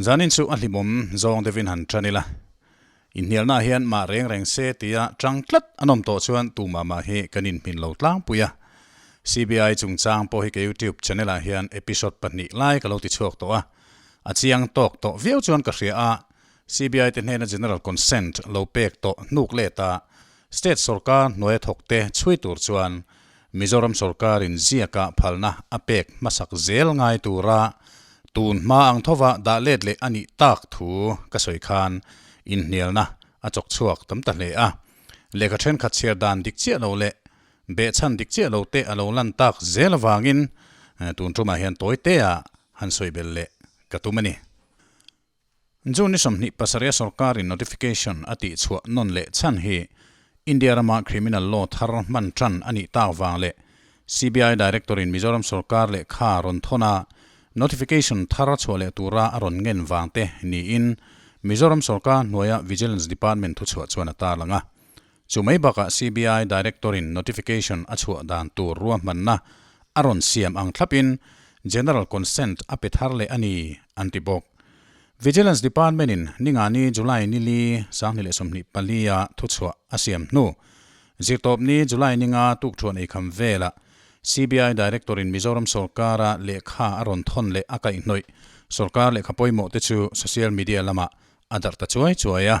Zanin chu a hlimawm zawng deuhin han tan ila. Inhnialnaah hian mah reng reng se tia tang tlat an awm tawh chuan tumah mah hi kan inhmin lo tlangpui a. CBI chungchang pawh hi ka YouTube channel ah hian episode pahnih lai ka lo ti chhuak tawh a. A chiang tawk tawh viau chuan ka hria a, CBI te hnena General Consent lo pek tawh hnuk let a, State sorkar hnuaia thawkte chhui tur chuan Mizoram sorkarin ziaka phalna a pek hmasak zel ngai tura tun hma ang thova dah let leh a nih tak thu ka sawi khan inhnialna a chawk chhuak tam ta hle a. Lehkha thenkhat chhiar dan dik chiah lo leh behchhan dik chiah lo te a lo lan tak zel avangin tun tumah hian tawi tea han sawi belh leh ka tum a ni. June ni 27 sorkarin notification a tihchhuah nawn leh chhan hi India rama criminal law thar hman tan a nih tak vang leh CBI Director-in Mizoram sorkar lehkha rawn thawn a, notification thar chhuah leh tura a rawn ngen vang te niin Mizoram sorkar hnuaia Vigilance Department thuchhuah chuan a tarlang a. Chu mai bakah CBI Director-in notification a chhuah dan tur ruahmanna a rawn siam ang thlapin General Consent a pe thar leh a ni, an ti bawk. Vigilance Department-in Ningani July nili 2024-a thuchhuah a siam hnu, Zirtawpni July ninga tukthuan eikham velah CBI Director-in Mizoram sorkara lehkha a rawn thawn leh a kaihhnawih sorkar lehkha pawimawh te chu social media lamah A darh ta chuai chuai a,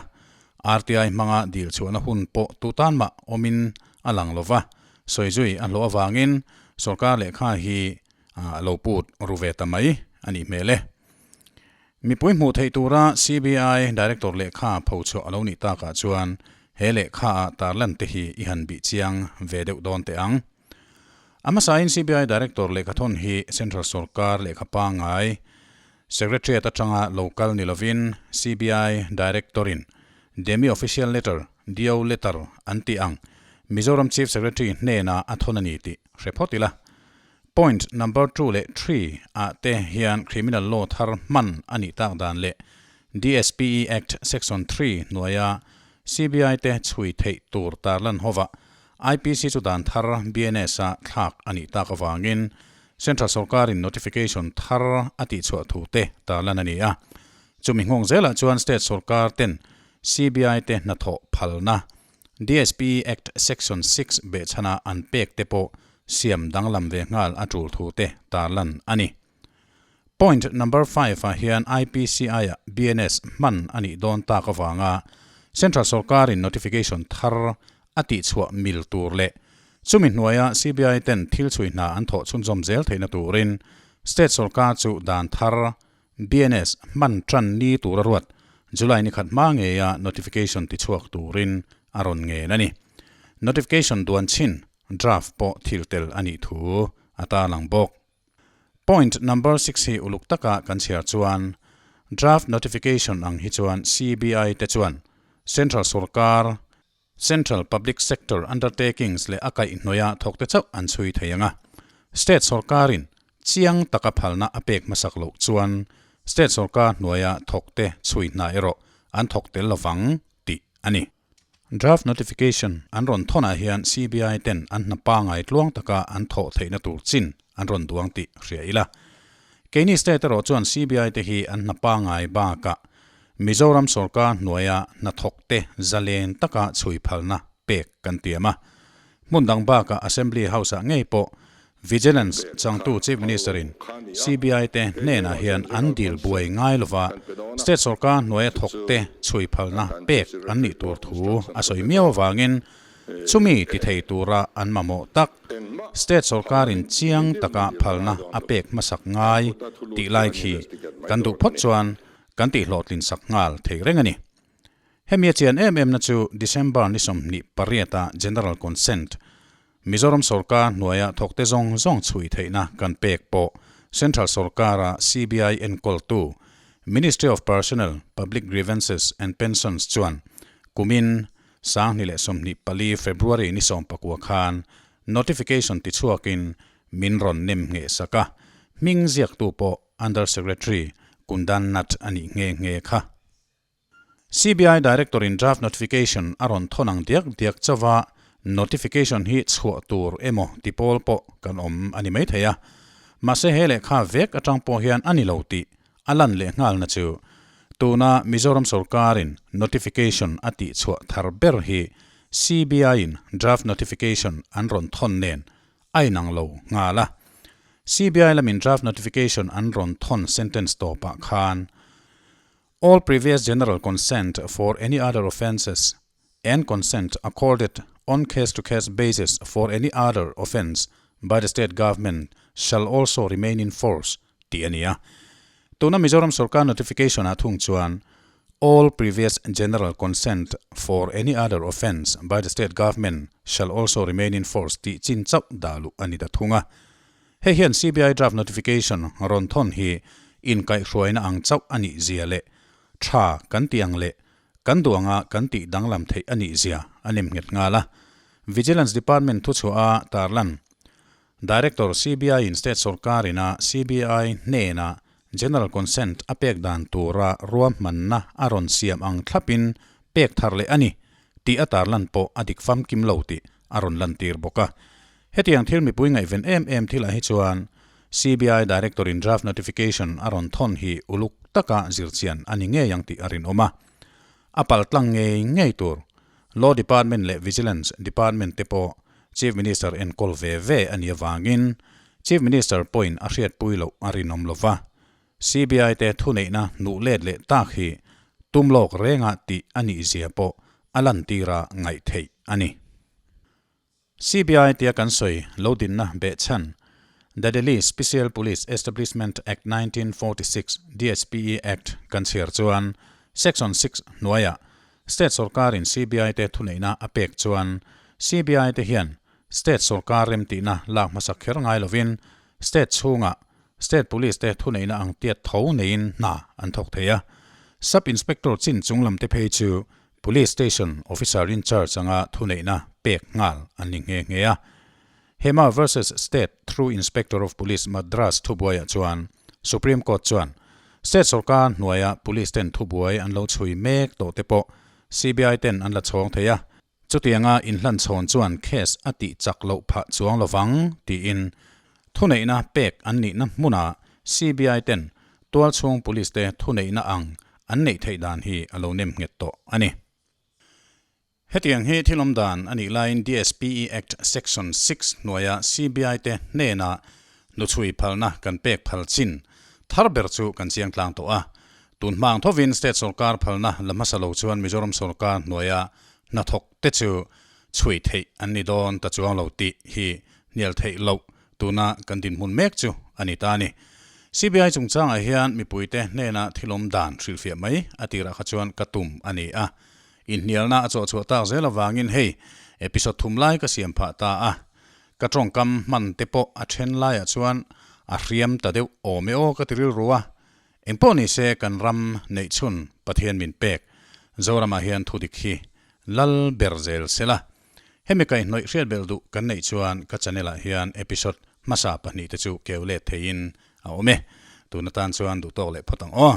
RTI hmanga dil chhuahna hun pawh tu tan mah awmin a lang lo va, sawi zui a hlawh avangin sorkar lehkha hi a lo put ru ve ta mai a nih hmel e. Mipui hmuh theih tura CBI Director lehkha pho chhuah a lo nih takah chuan he lehkha ah tarlan te hi i han bih chiang ve deuh dawn teh ang. A hmasain CBI Director lehkhathawn hi Central sorkar lehkha pangngai Secretariat atanga lo kal ni lovin CBI Director-in Demi Official Letter, DO Letter, an tih ang Mizoram Chief Secretary hnenah a thawn a ni tih hre phawt ila. Point number two leh three ah te hian Criminal Law thar hman a nih tak dan leh DSPE Act Section three hnuaia CBI te chhui theih tur tarlan hovah IPC chu dan thar BNS-a thlak a nih tak avangin Central sorkarin notification thar a tihchhuah thu te tarlan a ni a. Chumi nghawng zelah chuan state sorkar ten CBI te hnathawh phalna DSP Act Section six behchhana an pek te pawh siam danglam ve nghal a tul thu te tarlan a ni. Point number five ah hian IPCI-ah BNS hman a nih dawn tak avanga Central sorkarin notification thar a tihchhuah mil tur leh chumi hnuaia CBI ten thil chhui hna an thawh chhunzawm zel theihna turin State sorkar chu dan thar BNS hman tan ni tura ruat July ni khat hma ngeia notification tichhuak turin a rawn ngen a ni. Notification duan chhin draft pawh thil tel a nih thu a tarlang bawk. Point number six hi uluk taka kan chhiar chuan draft notification ang hi chuan CBI te chuan Central sorkar, Central Public Sector Undertakings leh a kaihhnawih a thawkte chauh an chhui thei ang a. State sorkarin chiang taka phalna a pek hmasak loh chuan State sorkar hnuaia thawkte chhui hna erawh an thawk tel lovang tih a ni. Draft notification an rawn thawnah hian CBI ten an hna pangai tluang taka an thawh theihna tur chin an rawn duang tih hria ila. Keini state erawh chuan CBI te hi an hna pangai bakah Mizoram sorkar hnuaia hnathawkte zalen taka chhui phalna pek kan tiam a. Hmun dang bakah Assembly House-ah ngei pawh Vigilance changtu Chief Minister-in CBI te hnenah hian an dil buai ngai lova State sorkar hnuaia thawkte chhui phalna pek an nih tur thu a sawi miau avangin chumi ti thei tura an mamawh tak State sorkarin chiang taka phalna a pek hmasak ngai tih lai khi kan duh phawt chuan kan tihhlawhtlin sak nghal thei reng a ni. Hemi a chian em em na chu December ni 28 a General Consent Mizoram sorkar hnuaia thawkte zawng zawng chhui theihna kan pek pawh Central sorkara CBI enkawltu Ministry of Personnel, Public Grievances and Pensions chuan kumin 2024 February ni 19 khan notification tichhuakin min rawn nem ngheh sak a, hming ziaktu pawh Under Secretary Kundan Nath a nih nghe nghe kha. CBI Director in draft notification a rawn thawn ang diak diak chauha notification hi chhuah tur emaw ti pawl pawh kan awm a ni maithei a. Mahse he lehkha vek atang pawh hian a ni lo tih a lan leh nghalna chu tuna Mizoram sorkarin notification a tihchhuah thar ber hi CBI-in draft notification an rawn thawn nen a inang lo nghal a. CBI lamin draft notification an rawn thawn sentence tawpah khan All previous general consent for any other offences and consent accorded on case-to-case basis for any other offence by the state government shall also remain in force tih a ni a. Tuna Mizoram sorkar notification-ah thung chuan All previous general consent for any other offence by the state government shall also remain in force tih chin chauh dah luh a ni ta thung a. Hei hian CBI draft notification rawn thawn hi inkaihhruaina ang chauh a nih zia leh tha kan tih ang leh kan duh anga kan tih danglam theih a nih zia a nem nghet nghal a. Vigilance Department thuchhuah a tarlan Director CBI in State sorkar ina CBI hnena General Consent a pek dan tura ruahmanna a rawn siam ang thlapin pek thar leh a ni tih a tarlan pawh a dik famkim lo tih a rawn lantir bawk a. Hetiang thil mipui ngaihven em em thilah hi chuan CBI Director in draft notification a rawn thawn hi uluk taka zirchian a ni ngei ang tih a rinawm a. A pal tlang ngei ngei tur Law Department leh Vigilance Department te pawh Chief Minister enkawl ve ve a nih avangin Chief Minister pawhin a hriatpui loh a rinawm lo va. CBI te thuneihna hnuh let leh tak hi tum lawk renga tih a nih zia pawh a lantira ngaih theih a ni. CBI tia kan sawi lo dinna behchhan The Delhi Special Police Establishment Act 1946, DSPE Act, kan chhiar chuan Section 6 hnuaiah State sorkarin CBI te thuneihna a pek chuan CBI te hian State sorkar remtihna lak hmasa kher ngai lovin State chhungah State Police te thuneihna ang tiat tho neiin hna an thawk thei a. Sub Inspector chin chunglam te phei chu Police Station Officer in Charge anga thuneihna pek nghal an ni nghe nghe a. Hema versus State through Inspector of Police Madras thubuaiah chuan Supreme Court chuan State sorkar hnuaia Police ten thubuai an lo chhui mek tawh te pawh CBI ten an la chhawng thei a, chutianga inhlanchhawn chuan case a tih chak loh phah chuang lovang tiin thuneihna pek an nihna hmuna CBI ten Tualchhung Police te thuneihna ang an neih theih dan hi a lo nem nghet tawh a ni. Hetiang hi thil awm dan a nih laiin DSPE Act Section 6 hnuaia CBI te hnena hnuchhui phalna kan pek phal chin thar ber chu kan chiang tlang tawh a. Tun hmang thovin State sawrkar phalna la hmasa lo chuan Mizoram sawrkar hnuaia hnathawk te chu chhui theih an ni dawn ta chuang lo tih hi hnial theih loh Tuna kan dinhmun mek chu a ni ta a ni. CBI chungchangah hian mipuite hnena thilawm dan hrilhfiah mai a tirah kha chuan ka tum a ni a. Inhnialna a chawhchhuah tak zel avangin hei episode thum lai ka siam phah ta a. Ka tawngkam hman te pawh a then laiah chuan a hriam ta deuh awm e aw ka ti rilru a. Engpawh ni se kan ram neihchhun Pathian min pek Zoramah hian thudik hi lal ber zel sela. Hemi kaihhnawih hriat belh duh kan neih chuan ka channel ah hian episode hmasa pahnihte chu keu let theiin a awm e. Tun atan chuan duhtawk leh phawt ang aw.